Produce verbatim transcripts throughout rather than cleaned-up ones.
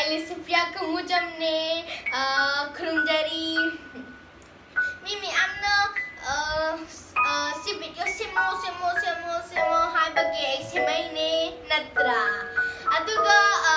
ꯑꯩ ꯁꯣꯐꯤꯌꯥ ꯀꯪꯒꯨꯖꯝꯅꯦ꯫ ꯑ, ꯈꯨꯔꯨꯝꯖꯔꯤ꯫ ꯃꯤ ꯃꯌꯥꯝꯅ, ꯑ, ꯑ, ꯁꯤ video ꯁꯦꯝꯃꯣ, ꯁꯦꯝꯃꯣ, ꯁꯦꯝꯃꯣ, ꯁꯦꯝꯃꯣ ꯍꯥꯏꯕꯒꯤ ꯑꯩ ꯁꯦꯝꯃꯛꯏꯅꯦ, ꯅꯠꯇ꯭ꯔꯥ? ꯑꯗꯨꯒ, ꯑ,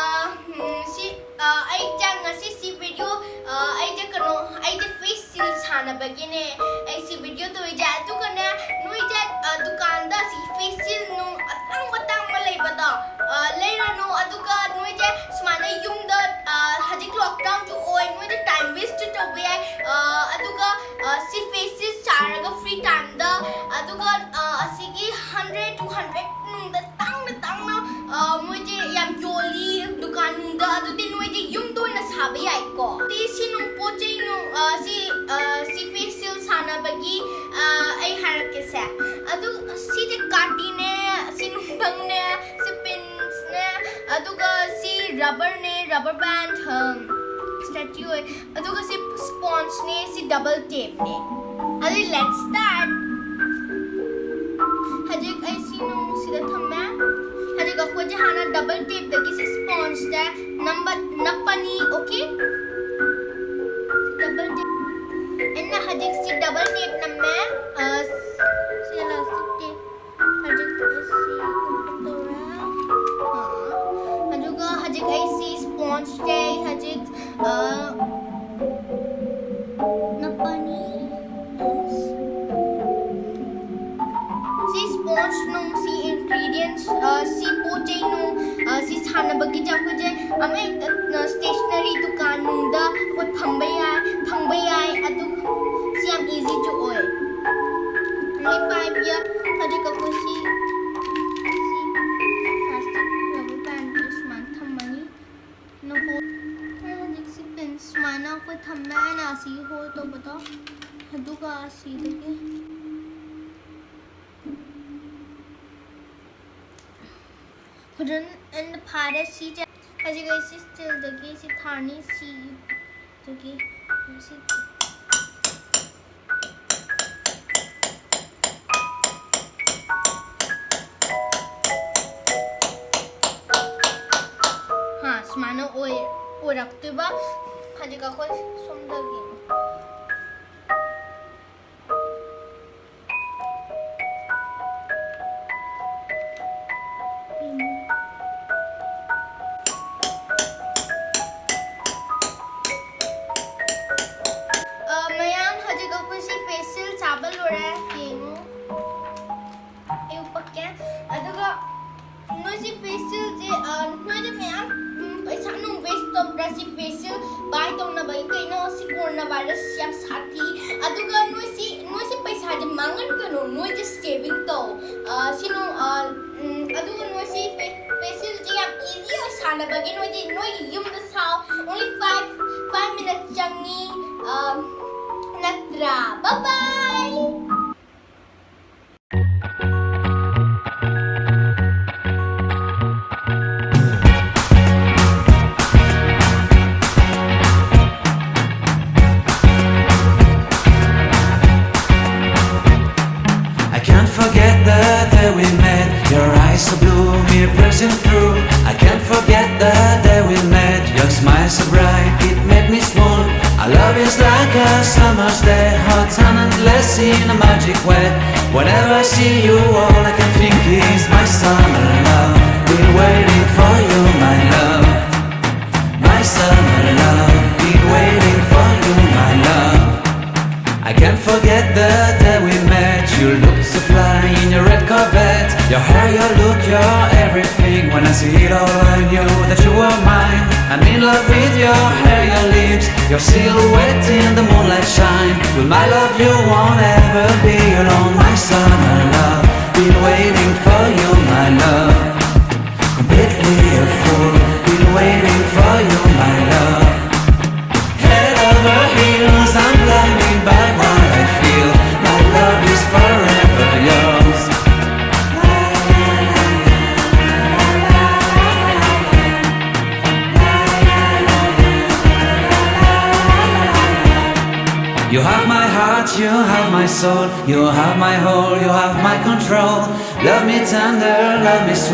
ꯎꯝ, ꯁꯤ, ꯑ, ꯑꯩ ꯆꯪ-, ꯉꯁꯤ ꯁꯤ video, ꯑ, ꯑꯩꯁꯦ ꯀꯩꯅꯣ, ꯑꯩꯁꯦ face seal ꯁꯥꯟꯅꯕꯒꯤꯅꯦ ꯑꯩ ꯁꯤ video ꯇꯧꯔꯤꯁꯦ꯫ ꯑꯗꯨꯒꯅꯦ, ꯅꯣꯏꯁꯦ, ꯑ, ꯗꯨꯀꯥꯟꯗ ꯁꯤ face seal ꯅꯨꯡ ꯑꯇꯥꯡꯕ ꯑꯇꯥꯡꯕ ꯂꯩꯕꯗꯣ, ꯑ, ꯂꯩꯔꯅꯨ꯫ ꯑꯗꯨꯒ ꯅꯣꯏꯁꯦ ꯁꯨꯃꯥꯏꯅ ꯌꯨꯝꯗ, ꯑ, ꯍꯧꯖꯤꯛ lockdown ꯁꯨ ꯑꯣꯏ, ꯅꯣꯏꯗꯤ time waste ꯁꯨ ꯇꯧꯕ ꯌꯥꯏ꯫ ꯑ, ꯑꯗꯨꯒ, ꯑ, ꯁꯤ face seal ꯁꯥꯔꯒ free time ꯗ, ꯑꯗꯨꯒ, ꯑ, ꯑꯁꯤꯒꯤ hundred, two hundred ꯅꯨꯡꯗ ꯇꯥꯡꯅ ꯇꯥꯡꯅ, ꯑ, ꯃꯣꯏꯗꯤ ꯌꯥꯝ ꯌꯣꯜꯂꯤ ꯗꯨꯀꯥꯟ ꯅꯨꯡꯗ꯫ ꯑꯗꯨꯗꯤ ꯅꯣꯏꯗꯤ ꯌꯨꯝꯗ ꯑꯣꯏꯅ ꯁꯥꯕ ꯌꯥꯏꯀꯣ꯫ ꯑꯗꯨꯗꯤ ꯁꯤ ꯅꯨꯡ ꯄꯣꯠ ꯆꯩ ꯅꯨꯡ, ꯑ, ꯁꯤ, ꯑ, ꯁꯤ face seal ꯁꯥꯟꯅꯕꯒꯤ, ꯑ, ꯑꯩ ꯍꯥꯏꯔꯛꯀꯦꯁꯦ꯫ ꯑꯗꯨ ꯁꯤꯗꯤ ꯀꯥꯇꯤꯅꯦ, ꯁꯤ ꯅꯨꯡꯊꯪꯅꯦ, ꯁꯤ pins ꯅꯦ, ꯑꯗꯨꯒ ꯁꯤ rubber ꯅꯦ, rubber band, ꯎꯝ, statue ꯑꯣꯏ꯫ ꯑꯗꯨꯒ ꯁꯤ sponge ꯅꯦ, ꯁꯤ double tape ꯅꯦ꯫ ꯑꯗꯨꯗꯤ let's start꯫ ꯍꯧꯖꯤꯛ ꯑꯩ ꯁꯤ ꯅꯨꯡ ꯁꯤꯗ ꯊꯝꯃꯦ꯫ ꯍꯧꯖꯤꯛ ꯑꯩꯈꯣꯏꯁꯦ ꯍꯥꯟꯅ double tape ꯇꯒꯤ ꯁꯤ sponge ꯁꯦ ꯅꯝꯕ-, ꯅꯞꯄꯅꯤ, okay? Double tape꯫ ꯑꯩꯅ ꯍꯧꯖꯤꯛ ꯁꯤ double tape ꯅꯝꯃꯦ꯫ ꯑ, ꯁꯤ elastic tape꯫ ꯍꯧꯖꯤꯛ ꯑꯩ ꯁꯤ open ꯇꯧꯔꯦ꯫ ꯑ, ꯑꯗꯨꯒ ꯍꯧꯖꯤꯛ ꯑꯩ ꯁꯤ sponge ꯁꯦ ꯍꯧꯖꯤꯛ, ꯑ, ꯅꯞꯄꯅꯤ꯫ ꯁꯤ sponge ꯅꯨꯡ, ꯁꯤ ingredients, ꯑ, ꯁꯤ ꯄꯣꯠ ꯆꯩ ꯅꯨꯡ, ꯑ, ꯁꯤ ꯁꯥꯟꯅꯕꯒꯤꯗꯤ ꯑꯩꯈꯣꯏꯁꯦ ꯑꯃ ꯍꯦꯛꯇ, ꯑ, stationery ꯗꯨꯀꯥꯟ ꯅꯨꯡꯗ ꯑꯩꯈꯣꯏ ꯐꯪꯕ ꯌꯥꯏ, ꯐꯪꯕ ꯌꯥꯏ꯫ ꯑꯗꯨ ꯁꯤ ꯌꯥꯝ easy ꯁꯨ ꯑꯣꯏ꯫ Only five year꯫ ꯍꯧꯖꯤꯛ ꯑꯩꯈꯣꯏ ꯁꯤ, ꯁꯤ plastic rubber band ꯁꯦ ꯁꯨꯃꯥꯏꯅ ꯊꯝꯃꯅꯤ꯫ ꯅꯍꯣ-, ꯑꯩ ꯍꯧꯖꯤꯛ ꯁꯤ pin ꯁꯨꯃꯥꯏꯅ ꯑꯩꯈꯣꯏ ꯊꯝꯃꯦ ꯍꯥꯏꯅ ꯑꯁꯤꯒꯤ hole ꯇꯧꯕꯗꯣ, ꯑꯗꯨꯒ ꯑꯁꯤꯗꯒꯤ ꯐꯖꯅ ꯑꯩꯅ ꯐꯥꯔꯦ꯫ ꯁꯤꯁꯦ ꯍꯧꯖꯤꯛ ꯑꯩ ꯁꯤ steel ꯗꯒꯤ ꯁꯤ ꯊꯥꯔꯅꯤ, ꯁꯤꯗꯒꯤ ꯁꯤ꯫ ꯍꯥ, ꯁꯨꯃꯥꯏꯅ꯫ ꯅ ꯑꯣꯏ ꯑꯣꯏꯔꯛꯇꯣꯏꯕ꯫ ꯍꯧꯖꯤꯛ ꯑꯩꯈꯣꯏ ꯁꯣꯝꯗꯒꯤ ꯑ, ꯃꯌꯥꯝ, ꯍꯧꯖꯤꯛ ꯑꯩꯈꯣꯏꯁꯤ ꯐꯦꯁꯤꯌꯦꯜ ꯆꯥꯕ ꯂꯣꯏꯔꯦ꯫ ꯌꯦꯡꯉꯨ, ꯑꯩ ꯎꯞꯄꯛꯀꯦ꯫ ꯑꯗꯨꯒ ꯅꯣꯏꯁꯤ ꯐꯦꯁꯤꯌꯦꯜꯁꯦ, ꯑ, ꯅꯣꯏꯗ ꯃꯌꯥꯝ, ꯎꯝ, ꯄꯩꯁꯥ ꯅꯨꯡ ꯋꯦꯁ ꯇꯧꯗ꯭ꯔꯥ? ꯁꯤ ꯐꯦꯁꯤꯌꯦꯜ ꯕꯥꯏ ꯇꯧꯅꯕ꯫ ꯀꯩꯅꯣ, ꯁꯤ ꯀꯣꯔꯣꯅꯥ ꯚꯥꯏꯔꯁ ꯌꯥꯝ ꯁꯥꯊꯤ꯫ ꯑꯗꯨꯒ ꯅꯣꯏꯁꯤ, ꯅꯣꯏꯁꯤ ꯄꯩꯁꯥꯁꯦ ꯃꯥꯡꯍꯟꯒꯅꯨ, ꯅꯣꯏꯗ ꯁꯦꯚꯤꯡ ꯇꯧ꯫ ꯑ, ꯁꯤ ꯅꯨꯡ, ꯑ, ꯎꯝ, ꯑꯗꯨꯒ ꯅꯣꯏꯁꯤ ꯐꯦ-, ꯐꯦꯁꯤꯌꯦꯜꯁꯦ ꯌꯥꯝ ꯏꯖꯤ ꯑꯣꯏ ꯁꯥꯟꯅꯕꯒꯤ ꯅꯣꯏꯗꯤ ꯅꯣꯏꯒꯤ ꯌꯨꯝꯗ ꯁꯥꯎ꯫ Only five, five minutes ꯆꯪꯉꯤ꯫ ꯑ, ꯅꯠꯇ꯭ꯔꯥ? Bye bye! I can't forget the day we met. Your eyes so blue, me pressing through. I can't forget the day we met. Your smile so bright, it made me swoon. Our love is like a summer's day, hot and endless in a magic way. Whenever I see you, all I can think is my summer love. Been waiting for you, my love. My summer love, been waiting for you, my love. I can't forget the day we met. You looked so fly in your red Corvette. Your hair, your look, your everything. When I see it all, I knew that you were mine. I'm in love with your hair, your lips, your silhouette in the moonlight shine. With my love, you won't ever be alone. My summer love, been waiting for you, my love. Completely a fool, been waiting for you, my love. Head over heels, I'm blinded by what I feel. My love is forever yours. You have my heart, you have my soul, you have my whole, you have my control. Love me tender, love me sweet.